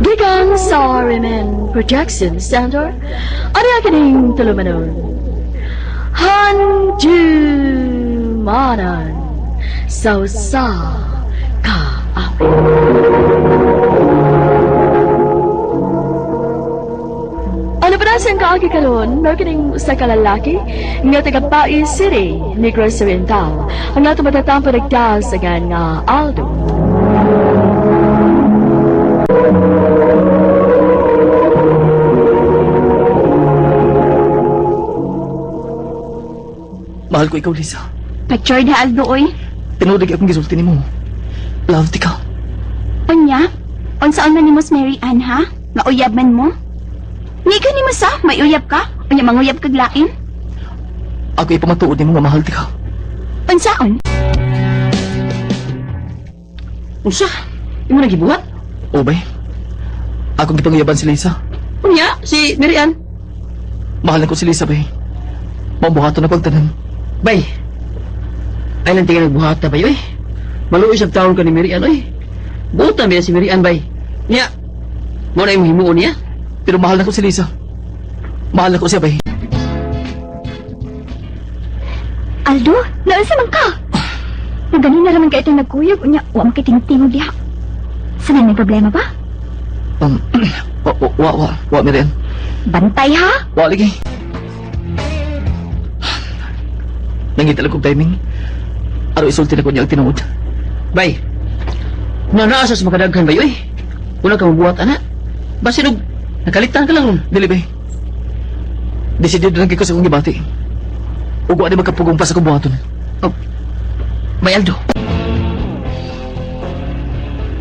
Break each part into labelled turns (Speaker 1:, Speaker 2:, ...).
Speaker 1: Gikan sa Remen Projection Center, ano kining tulumanon? Handumanan sa usa ka awit. Ano pa na siyang kaagi karon, meron kining usa ka lalaki nga taga Pais City, Negros Oriental. Ang ato matatampo nagdasagan nga Aldo.
Speaker 2: Mahal ko ikaw, Lisa.
Speaker 3: Picture na Aldo, oy.
Speaker 2: Tinuod akong gisulti nimo. Love ti ka.
Speaker 3: Unya, unsaon man nimo si Mary Ann, ha? Nga uyab man mo? Niga nimo sa, may uyab ka? Unya manguyab kag lain?
Speaker 2: Ako ipamatuod nimo nga mahal ti ka.
Speaker 3: Unsaon?
Speaker 4: Unsa? Imo nang gibuhat?
Speaker 2: O bay. Akong gipanguyaban si Lisa.
Speaker 4: Unya, si Mary Ann.
Speaker 2: Mahal na ko si Lisa, bay. Mabuhaton na pagtanan.
Speaker 4: Bay. Ay lang tingin nagbuhat ta bay oy. Maluoy sa taon ka ni Mary Ann oy. Buotan ba si Mary Ann bay? Niya. Mo na imong himuon niya.
Speaker 2: Pero mahal na ko si Lisa. Mahal na ko siya, bay.
Speaker 3: Aldo, naunsa man ka? Kung ganin na raman ka itong nagkuyog, unya, wa man kay tingog diha. Sa may problema ba?
Speaker 2: Wa, wa, wa, wa, wa, Mary Ann.
Speaker 3: Bantay ha?
Speaker 2: Wa, lagi. Nangita lang kong timing. Araw isulti na ko niya ang tinuod.
Speaker 4: Bay. Na naa sa makadaghan bay oy. Wala ka mabuhat ana. Basin og nakalitan ka lang ron.
Speaker 2: Dili, bay. Desidido lang ko sa akong gibati. Ug wa di magkapugong pa sa akong buhaton.
Speaker 4: Oh. Bay Aldo.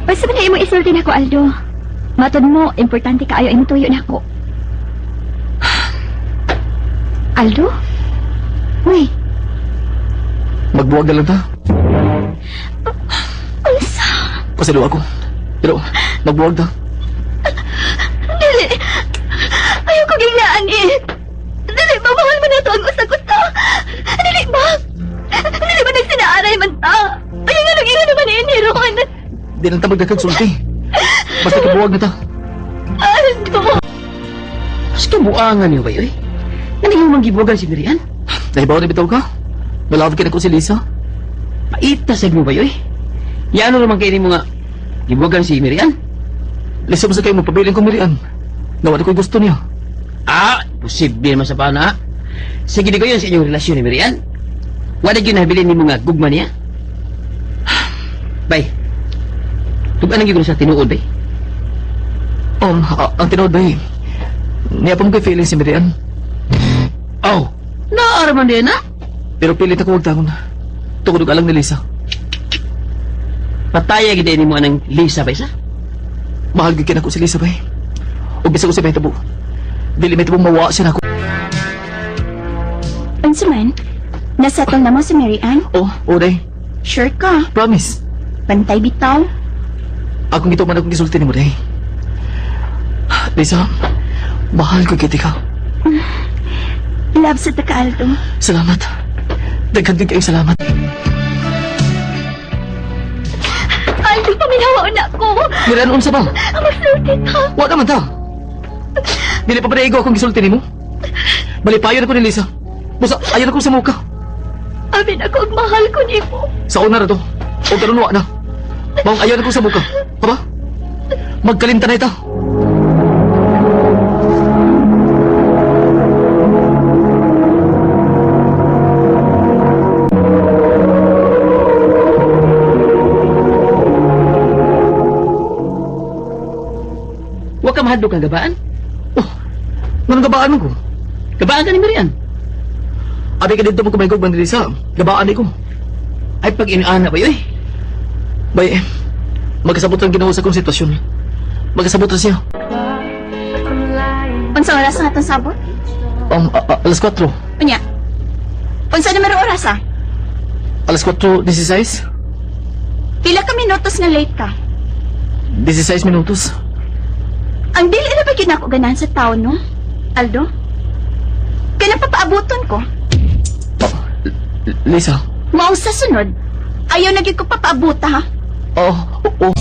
Speaker 3: Basta man na imong isulti nako, Aldo. Matod mo, importante kaayo imong tuyo nako. Aldo? Uy,
Speaker 2: Magbuwag na lang ta.
Speaker 3: unsa?
Speaker 2: Pasalo ako. Pero magbuwag ta.
Speaker 3: Dili. Ayaw ko ginaan eh. Dili ba mahal mo na to ang usag-usa? Dili ba? Dili ba nagsinaaray man ta? Ayaw nga nag naman ini ron.
Speaker 2: Di lang ta magdagkag sulti. Basta kabuwag na ta.
Speaker 3: Aldo!
Speaker 4: Mas kabuangan niyo bay oy. Ano yung manggibuwagan si Mary Ann?
Speaker 2: Nahibaw na bitaw ka? Malove ka na ko si Lisa.
Speaker 4: Paita sa mo bay oy. Yano naman kay nimo nga gibuwagan si Mary Ann?
Speaker 2: Lisa mo sa kayo magpabiling ko Mary Ann. Nawala ko'y gusto niya.
Speaker 4: Ah, posible naman sa pana. Sige di ko yun sa inyong relasyon ni Mary Ann. Wala gyud nabilin nimo nga gugma niya. Bay. Tug-an ang gyud ko sa tinuod bay.
Speaker 2: Ang tinuod bay. Niya pa mo kay feeling si Mary Ann.
Speaker 4: Oh, naara man din na.
Speaker 2: Pero pilit ako wag tangon. Tungod og alang ni Lisa.
Speaker 4: Pataya gid nimo anang Lisa bay sa.
Speaker 2: Mahal gyud kay nako si Lisa bay. Ug bisag ko siya mahitabo. Dili may tabong mawa siya nako.
Speaker 3: Unsa man? Nasettle na mo si Mary Ann?
Speaker 2: Oh, oh day.
Speaker 3: Sure ka?
Speaker 2: Promise.
Speaker 3: Bantay bitaw?
Speaker 2: Akong gituman akong gisulti nimo day. Lisa, mahal ko kita ka.
Speaker 3: Love sa taka, Aldo.
Speaker 2: Salamat. Daghan gyud kayong salamat.
Speaker 3: Aldo, paminawa na ko.
Speaker 2: Mary Ann, unsa ba?
Speaker 3: Ang magsulti ta.
Speaker 2: Wa naman ta. Dili pa pala akong gisulti nimo. Balipayon ako ni Lisa. Busa, ayaw na ko sa muka.
Speaker 3: Amin ako ang mahal ko nimo.
Speaker 2: Sa una ra to. O karon wa na. Maong ayaw na ko sa muka. Aba? Magkalimtan na ito.
Speaker 4: Wa ka mahadlok ang gabaan?
Speaker 2: Oh, nganong gabaan mo ko?
Speaker 4: Gabaan ka ni Mary Ann.
Speaker 2: Abi ka dito mo kumaygog man ni Lisa. Gabaan ko.
Speaker 4: Ay pag inaana bay oy.
Speaker 2: Bay, magkasabot ang Ginoo sa akong sitwasyon. Magkasabot ra siya.
Speaker 3: Unsa oras nga atong sabot?
Speaker 2: Alas 4.
Speaker 3: Unya. Unsa naman oras ah?
Speaker 2: Alas 4:16.
Speaker 3: Pila ka minutos nga late ka?
Speaker 2: 16 minutos.
Speaker 3: Ang dili na ba gyud nako ganahan sa taon, no? Aldo? Kaya papaabuton ko.
Speaker 2: Oh, Lisa.
Speaker 3: Mao sa sunod, ayaw na gyud ko papaabuta, ha?
Speaker 2: Oo, oh, oo.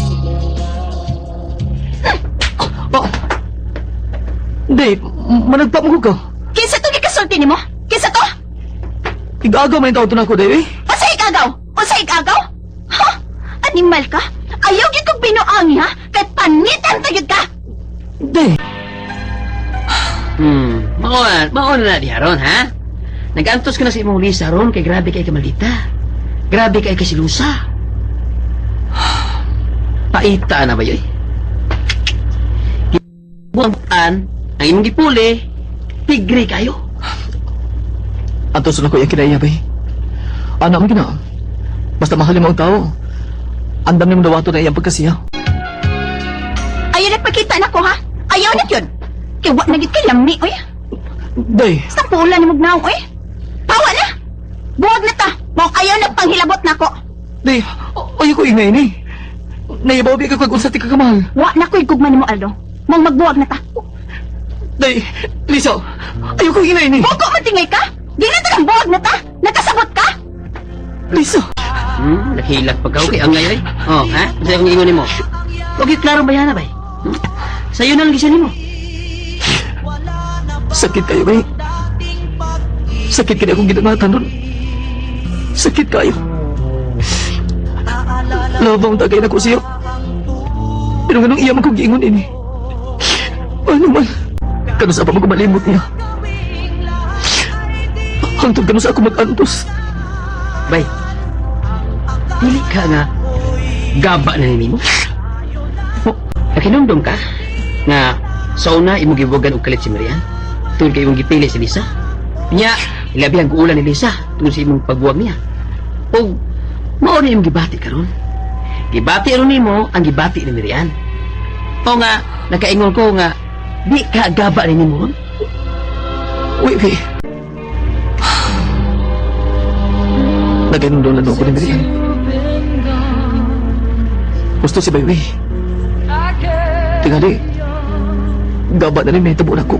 Speaker 2: Day, managpa mo ko ka.
Speaker 3: Kinsa to gikasulti nimo? Kinsa to?
Speaker 2: Igagaw man yung tao na ako, day, eh.
Speaker 3: Unsa igagaw? Unsa igagaw? Ha? Animal ka? Ayaw gid kog binuangi ha? Kay panitan ta gyud ka.
Speaker 2: Day,
Speaker 4: Mao na diha ron, ha? Nagantos ka na sa imong Lisa ron kay grabe kay kamaldita. Grabe kay kasilusa. Paita na ba yoy? Buwan ang imong gipuli, tigre kayo.
Speaker 2: Antos na ko yung kinaiya, bay. Ano ang gina? Basta mahalin mo ang tao. Andam ni mo dawato na iyang pagkasiya.
Speaker 3: Ayaw nagpakita nako ha? Ayaw na gyud. Kay wa na gid kay lami oy.
Speaker 2: Day,
Speaker 3: Sa pula ni mugnaw oy. Pawa na. Buwag na ta. Mao ayaw na panghilabot nako.
Speaker 2: day, ayaw ko ingay ni. Naibaw ka kag unsa ti ka kamahal.
Speaker 3: Wa na ko'y gugma nimo Aldo. Mong magbuwag na ta.
Speaker 2: Day, Lisa, ayaw ko ingay ni.
Speaker 3: Buko man tingay ka. Di na ta buwag na ta. Nakasabot ka.
Speaker 2: Lisa,
Speaker 4: Naghilak pa ka, okay, ang ngayon. Oh, ha? Sa akong ingon nimo. Okay, klaro ba yan na, bay? Sa'yo na lang gisa nimo.
Speaker 2: Sakit kayo, bay. Sakit kayo akong ginangatan nun. Sakit kayo. Love ang tagay na ko siyo. Pero ganun iya man kong giingon ini. Ano man? Kano sa pa magmalimot niya? Hangtod kano sa ako mag-antos.
Speaker 4: Bay, dili ka nga gaba na nimo. Oh, nakinumdum ka nga sa una imong gibuwagan og kalit si Marian tungod kay imong gipili si Lisa. Nya, ilabi ang guulan ni Lisa tungod sa imong pagbuwag niya. Og mao ni imong gibati karon. Gibati ron nimo ang gibati ni Marian. O nga nakaingon ko nga di ka gaba ni nimo ron.
Speaker 2: Wait, wait. Naganoon na ko ni Marian. Gusto si Bayway. Tingali. Gaba na ni may tabo na ko.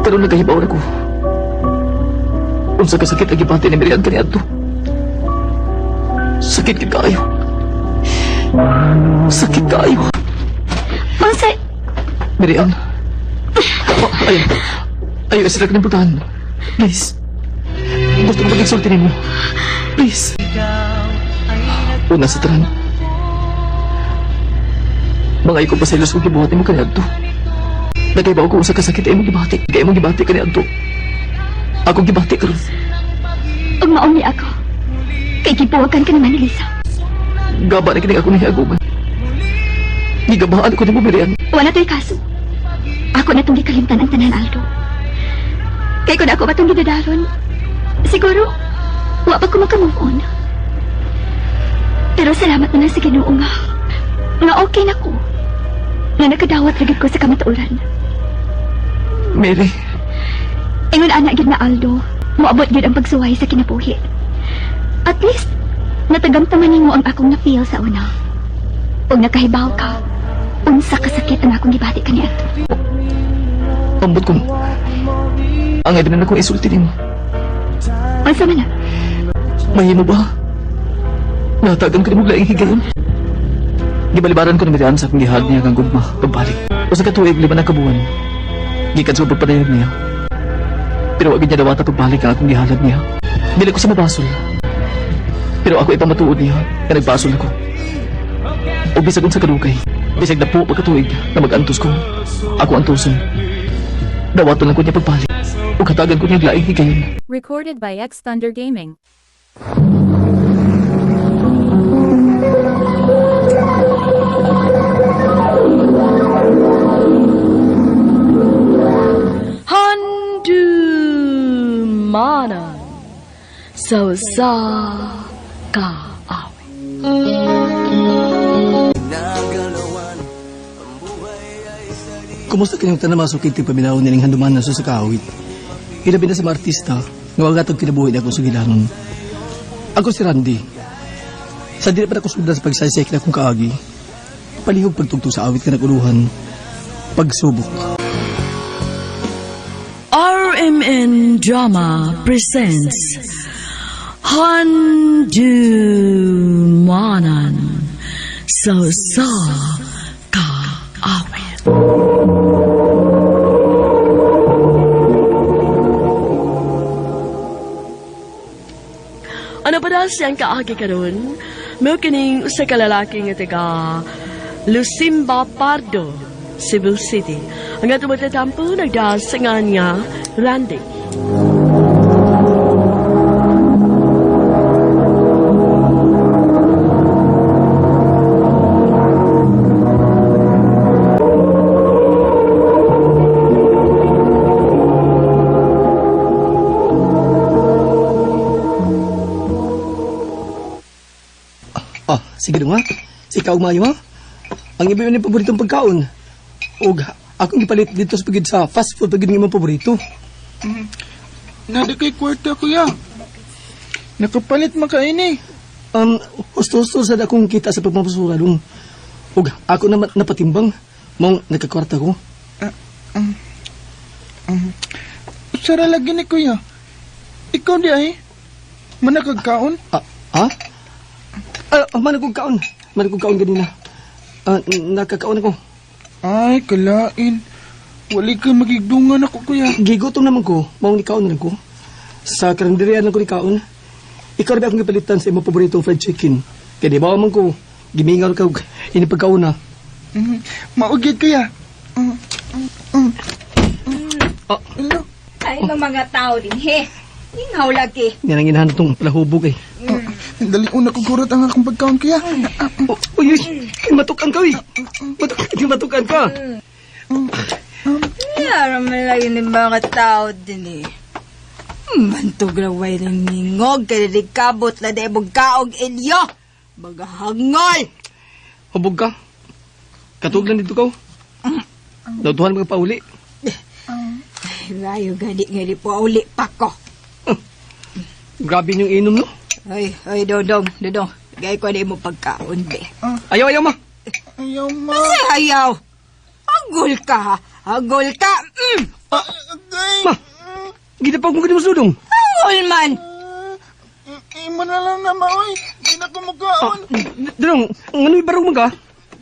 Speaker 2: Pero nagahibaw na ko. Unsa ka sakit ang gibati ni Marian kaniadto. Sakit gid kaayo. Sakit kaayo.
Speaker 3: Unsay
Speaker 2: Miriam. Oh, ayun. Ayun, sila ka ng putahan. Please. Gusto ko mag-insulti nimo. Please. Una sa tanan. Mga ikaw pa sa ilos kong gibuhat mo kaniadto. Nagkaibaw ko sa kasakit ay imong gibati. Kay imong gibati kaniadto. Ako gibati karon.
Speaker 3: ug maong ni ako. Kay gibuwagan ka naman ni Lisa.
Speaker 2: Gaba na kining ako nahiaguman. Gigabaan ko nimo, Miriam.
Speaker 3: Wala to'y kaso. Ako na itong gikalimtan ang tanan, Aldo. Kay kung ako ba itong gidadaron, siguro, wa pa ko makamove on. Pero salamat na lang sa Ginoo nga. Nga okay na ko. Nga nakadawat ra gid ko sa kamatuoran.
Speaker 2: Mary,
Speaker 3: Ingon ana gid na Aldo, moabot gid ang pagsuway sa kinabuhi. At least, natagamtaman nimo ang akong na-feel sa una. Ug nakahibaw ka, unsa kasakit ang akong gibati kaniadto.
Speaker 2: Ambot kong ang na na kong isulti nimo.
Speaker 3: Unsa man na?
Speaker 2: Mahimo ba? Natagan ko ni laing higayon. Gibalibaran ko ni Miriam sa akong gihag niya kang gugma pagbalik. Usa ka tuig 5 na ka buwan. Gikan sa pagpadayag niya. Pero wag niya dawata pagbalik ang akong gihalad niya. Dili ko siya mabasol. Pero ako ipamatuod niya nga nagbasol ako. O bisag unsa kadugay, bisag napo pagkatuig na mag-antos ko. Ako antoson. Dawaton lang ko niya pagbalik. O katagan ko niya laing higayon.
Speaker 5: Recorded by X Thunder Gaming.
Speaker 1: Handumanan sa usa ka awit.
Speaker 6: Kumusta kanyang tanama sa kinting paminaw nining handumanan sa sakawit? Ilabi na sa mga artista, nga wagatog kinabuhi na ako sa gilanon. Ako si Randy. Sa di na pa ako sundan sa pagsaysay na akong kaagi. Palihog pagtugtog sa awit nga naguluhan. Pagsubok.
Speaker 1: RMN Drama presents Handumanan sa usa ka awit. Ano pa na siyang kaagi karon? Mao kining usa ka lalaki nga taga Lucimba Pardo, Cebu City. Ang ato magtatampo nagdasangan nga Randy.
Speaker 6: Ah, sige dong ha. Si ikaw maayo ha. Ang iba yun yung paboritong pagkaon. Og akong gipalit dito sa pagid sa fast food pagid ng imong paborito.
Speaker 7: Nada kay kwarta, kuya. Nakapalit makaini.
Speaker 6: Husto-husto sa akong kita sa pagmapasura dong. Og ako na napatimbang mong nagkakwarta ko.
Speaker 7: Sara lagi ni kuya. Ikaw di ay. Manakagkaon?
Speaker 6: Ah, ha? Ah, managog kaon. Managog kaon ganina. Ah, nakakaon ako.
Speaker 7: Ay, kalain. Wali ka magigdungan ako, kuya.
Speaker 6: Gigutom naman ko, maong nikaon na lang ko. Sa karanderian lang ko nikaon. Ikaw rin akong gipalitan sa imong paboritong fried chicken. Kaya di ba man ko, gimingaw ka og ini pagkaon na.
Speaker 7: Mm, Maugid, kuya. Mm, mm, mm.
Speaker 6: Ah.
Speaker 7: Hello.
Speaker 8: Ay, mga tao din, he. Ingaw lagi.
Speaker 6: Yan ang inahan itong palahubog eh.
Speaker 7: Dali una ko gurot ang akong pagkaon, kuya.
Speaker 6: Oh, uy, uy, ay, matukan ka, uy. Matukan, matukan ka.
Speaker 8: Yara man lagi ni mga tao din, eh. Bantog raway ng ningog, kalilikabot la de kaog ilyo. Magahangol!
Speaker 6: Hubog ka. Katuglan dito ka. oh. Nautuhan mga pauli.
Speaker 8: Ay, rayo gani nga di po uli pa ko.
Speaker 6: Grabe yung inom, no?
Speaker 8: Ay, ay, dodong, dodong. Gay ko na mo pagkaon, be.
Speaker 6: Ayaw, ayaw, ma.
Speaker 7: Ayaw, ma.
Speaker 8: Kasi ayaw. Agol ka, ha? Agol ka. Mm.
Speaker 7: Agay.
Speaker 6: Ma. Ginapag mo ganun sudong.
Speaker 8: Agol man.
Speaker 7: Imo na lang na, ma, oy. Di na kumukaon.
Speaker 6: Dong, ano yung barong mo ka?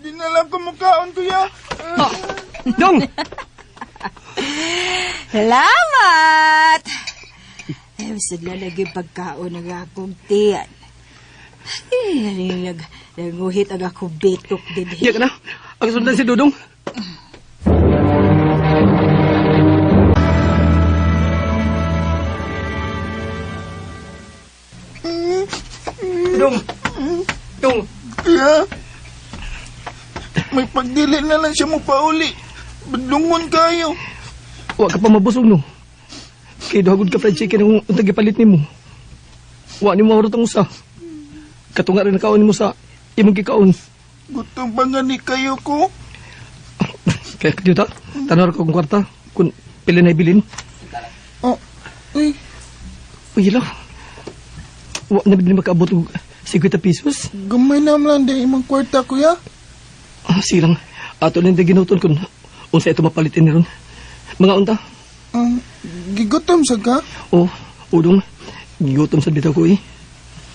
Speaker 7: Di na lang kumukaon, kuya.
Speaker 6: Ah, dong!
Speaker 8: Salamat! Ay, basta lalagay pagkaon ng akong tiyan. Ay, nag, naguhit ang akong betok din.
Speaker 6: Iya ka na. Ang sundan si Dudong. Dong! Dong!
Speaker 7: Kuya. May pagdili na lang siya mo pauli. Badlungon kayo.
Speaker 6: Wa ka pa mabusog no. Kay duhagod ka fried chicken ang untag gipalit nimo. Wa nimo mahurot ang usa. Katunga rin nakaon nimo sa imong gikaon.
Speaker 7: Gutom ba nga ni kayo ko?
Speaker 6: Kaya kadiyot ha. Tanaw ra ko kung kwarta kung pila na ibilin.
Speaker 7: Oh, uy,
Speaker 6: Uy, ila. Wa na bidin makaabot og 50 pesos.
Speaker 7: gamay na lang di imong kwarta, kuya.
Speaker 6: Ah, silang. Ato lang ginuton kung unsa ito mapalitin ni ron. Mga unta.
Speaker 7: Gigutom sa ka?
Speaker 6: Oh, udong. Gigutom sa bitaw ko eh.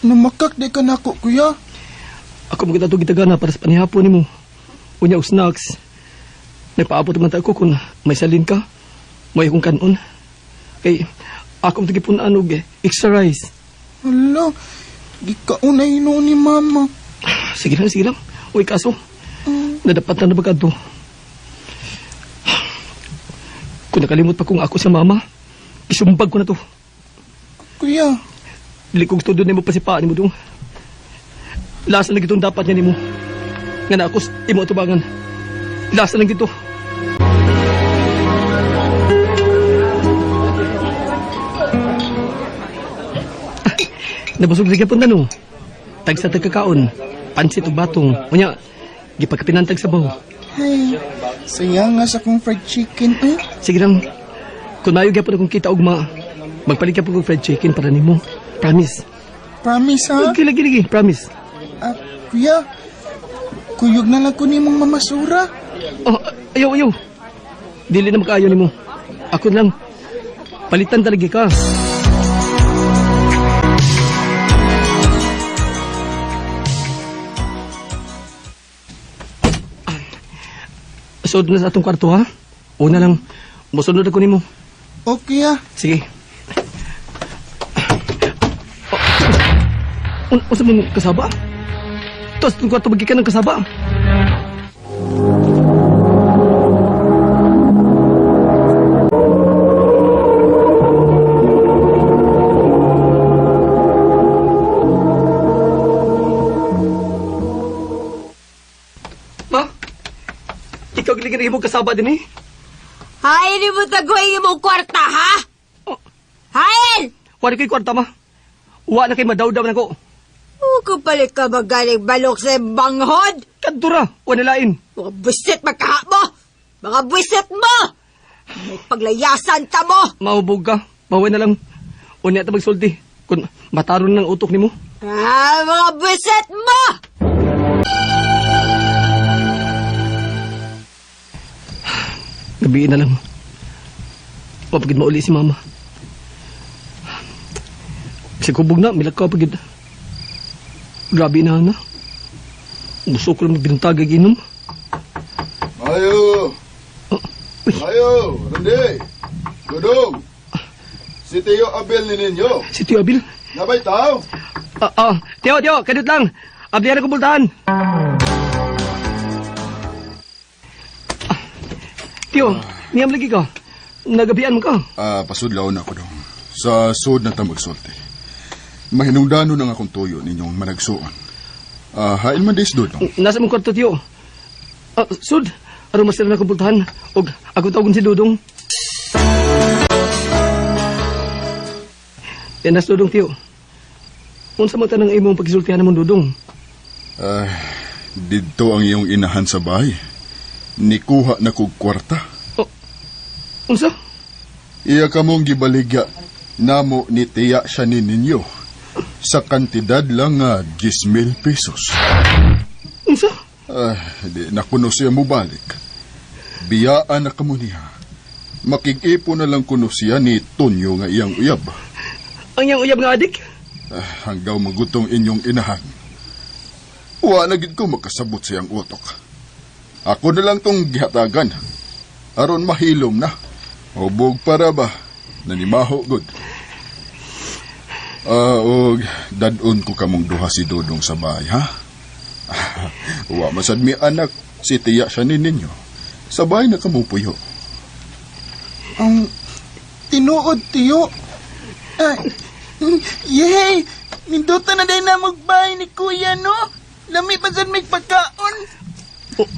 Speaker 7: Namakak di ka nako, kuya.
Speaker 6: Ako mo kita gitagana para sa panihapon nimo. Unya og snacks. Nagpaabot man ta ko kung may salin ka. May akong kanon. Kay ako mo gipun-an og extra rice.
Speaker 7: Hala, gikaon na hinuon ni mama.
Speaker 6: Sige lang, sige lang. Uy, kaso, nadapat na ba to? Kung nakalimot pa kung ako sa mama, isumbag ko na to.
Speaker 7: Kuya,
Speaker 6: Dili kong todo nimo pasipaan nimo dong. Lasa lang itong dapat niya nimo. Nga na ako imo atubangan. Lasa lang dito. Nabusog sige punta no. Tag sa tagkakaon, pansit ug batong. Unya, gipagkapinantag sa baw.
Speaker 7: hey, saya nga sa kong fried chicken, eh.
Speaker 6: Sige lang. Kung maayo gyapon akong kita ugma, magpalit gyapon kog fried chicken para nimo. Promise.
Speaker 7: Promise, ha?
Speaker 6: Okay, lagi lagi, promise.
Speaker 7: Ah, kuya, kuyog na lang ko nimong mamasura.
Speaker 6: Oh, ayaw, ayaw. Dili na makaayo nimo. Ako lang. Palitan talaga ka. Sud na sa atong kwarto ha. Una lang, musunod ako nimo.
Speaker 7: Okay ah.
Speaker 6: Sige. Oh. Unsa man kasaba? Tos itong kwarto magikan ng kasaba. Ma? Ikaw giligin na imong kasaba din eh.
Speaker 8: Hain mo tagoy imong kwarta, ha?
Speaker 6: Oh.
Speaker 8: Hain!
Speaker 6: Wala ko'y kwarta ma. Wa na kay madawdaw na ko.
Speaker 8: O kapalit ka magaling balok sa banghod!
Speaker 6: Kadtura, wa na lain.
Speaker 8: Mga buwisit magkaha mo! Mga buwisit mo! May paglayasan ta mo!
Speaker 6: Maubog ka. Maway na lang. Unya ta magsulti. Kung mataron ng utok nimo.
Speaker 8: Ah, mga buwisit mo!
Speaker 6: Gabiin na lang. Mapagid mauli si mama. Kasi kubog na, milak ka pagid. Grabe na na. Gusto ko lang magbintag ag inom.
Speaker 7: Ayo.
Speaker 6: Oh, uy,
Speaker 7: Ayo, Randy. Dudong. Si Tio Abel ni ninyo.
Speaker 6: si Tio Abil.
Speaker 7: Nabay tao.
Speaker 6: Ah, ah, Tio, Tio, kadut lang. Ablihan ako bultahan. Ah, Tio, niyam lagi ka. Nagabian mo ka.
Speaker 7: Ah, pasudlaw na ako dong. Sa sud na ta magsulti. Mahinungdanon ang akong tuyo ninyong managsuon. Ah, hain man dis dudong.
Speaker 6: Nasa mong kwarto, Tio. Ah, sud, aron masira na kubultahan. Og ako tawagon si Dudong. Yan nas Dudong, Tio. Unsa man tanang imong pagsultihan namong Dudong?
Speaker 7: Ah, didto ang iyong inahan sa bahay. Nikuha na kog kwarta.
Speaker 6: Oh, unsa?
Speaker 7: Iya kamong gibaligya namo ni tiya siya ni ninyo sa kantidad lang nga 10,000 pesos.
Speaker 6: Unsa?
Speaker 7: Ah, di na kuno siya mubalik. Biyaan na kamo niya. Makig-ipo na lang kuno siya ni Tonyo nga iyang uyab.
Speaker 6: Ang iyang uyab nga adik?
Speaker 7: Ah, hanggaw magutong inyong inahan. Wa na gid ko makasabot siyang utok. Ako na lang tong gihatagan. Aron mahilom na. Hubog para ba? Nanimaho gud. Ah, og dadon ko kamong duha si Dodong sa bahay, ha? Wa masad mi anak si tiya siya ni ninyo. Sa bahay na kamo puyo.
Speaker 9: Ang tinuod, tiyo. Ay, yay! Nindota na din na magbay ni Kuya, no? Lami pa sad may pagkaon.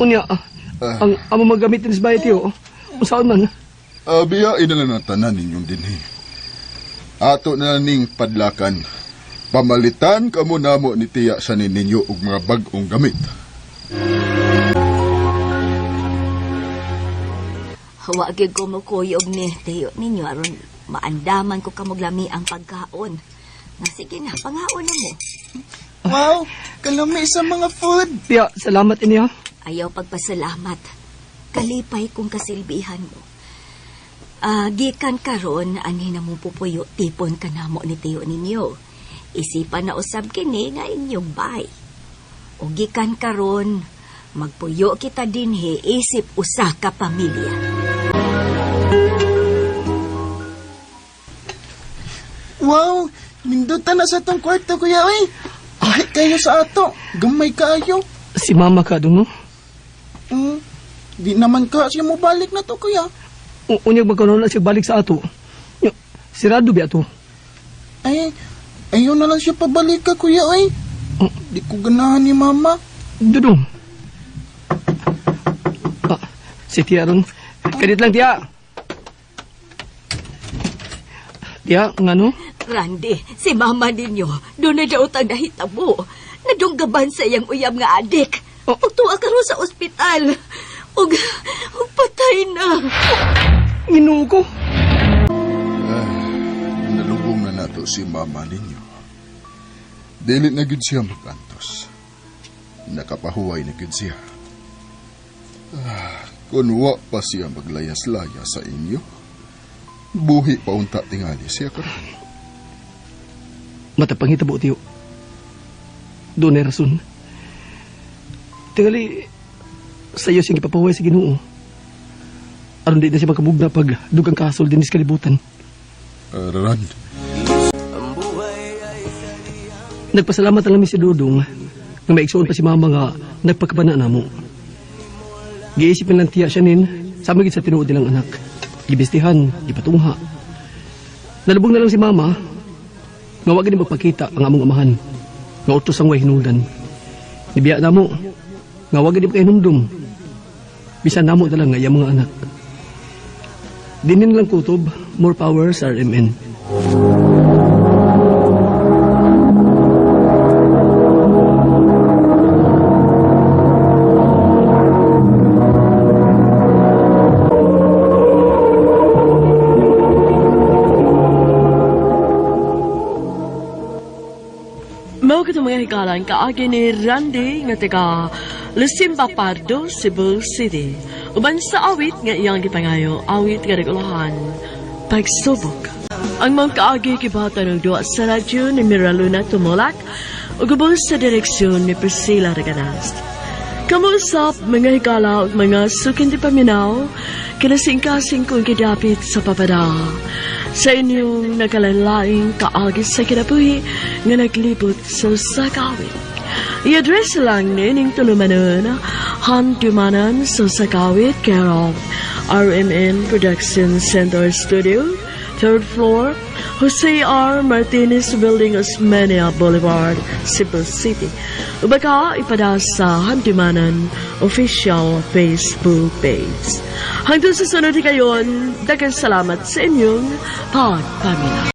Speaker 6: Unya, ah, ang amo magamitin sa bahay, Tio. Unsaon man?
Speaker 7: Ah, biyain na lang ang tanan ninyong dinhi. Ato na lang ning padlakan. Pamalitan kamo namo ni tiya sa ninyo og mga bag-ong gamit.
Speaker 3: Wa gyud ko mokuyog ni Teo ninyo aron maandaman ko kamog lami ang pagkaon. Nga sige na, pangaon na mo.
Speaker 9: Wow, kalami sa mga food.
Speaker 6: Tiya, salamat ini ha.
Speaker 3: Ayaw pagpasalamat. Kalipay kong kasilbihan mo. Ah, gikan karon anhi na mo pupuyo tipon ka namo ni Teo ninyo. Isipan na usab kini nga inyong bay. O gikan karon magpuyo kita dinhi isip usa ka pamilya.
Speaker 9: Wow, nindota na sa tong kwarto, Kuya, oy. Ay, kayo sa ato. Gamay kaayo.
Speaker 6: Si mama ka dong, no?
Speaker 9: Di naman ka siya mobalik na to, Kuya.
Speaker 6: Unyag magkaroon na siya balik sa ato. Nya, Sirado biya to.
Speaker 9: Ay, ayaw na lang siya pabalik ka, Kuya, oy. Di ko ganahan ni Mama.
Speaker 6: Dudong. Ah, si Tia ron. Kadit lang, Tia. Tia, ngano?
Speaker 3: Randy, si mama ninyo, doon na daw tang nahitabo. Nadunggaban sa iyang uyab nga adik.
Speaker 6: Oh.
Speaker 3: Ug tuwa karon sa ospital. Ug, ug patay na.
Speaker 6: Ginoo ko.
Speaker 7: Nalubong na nato si mama ninyo. Dili na gid siya makantos. Nakapahuway na gid siya. Ah, kun wa pa siya maglayas-laya sa inyo, buhi pa unta tingali siya karon.
Speaker 6: Matapang hitabo, Tiyo. Doon ay rason. Tingali, sa iyo siyang ipapahuway sa Ginoo. Aron di na siya makabugna pag dugang kasol din sa kalibutan.
Speaker 7: Rand,
Speaker 6: Nagpasalamat na lang mi si Dudong nga maigsuon pa si mama nga nagpakabana namo. Giisip na lang tiya siya nin, sama gid sa tinuod nilang anak. Gibistihan, gipatungha. Nalubong na lang si mama nga wa gid magpakita ang among amahan. Nga utos ang way hinungdan. Nibiya namo nga wa gid makahinumdum. Bisan namo na lang nga iyang mga anak. Dinin lang kutob, more powers RMN.
Speaker 1: Mao kato mga hikalan kaagi ni Randy nga taga Lusimba Pardo, Cebu City. Uban sa awit nga iyang gipangayo, awit nga nagulahan, Pagsubok. Ang mga kaagi gibata ng duwa sa radyo ni Miraluna Tumulak ug ubos sa direksyon ni Priscilla Reganas. Kamusap mga higala ug mga sukin di paminaw, kinasingkasing kong gidapit sa papada. Sa inyong nagkalalaing kaagi sa kinabuhi nga naglibot sa usa ka awit. I-address lang nining tulumanon, Handumanan sa usa ka awit, care of RMN Production Center Studio, third floor, Jose R. Martinez Building, Osmeña Boulevard, Cebu City. Uba ka ipada sa Handumanan official Facebook page. Hanggang sa sunod kayon, daghang salamat sa inyong pagpaminaw.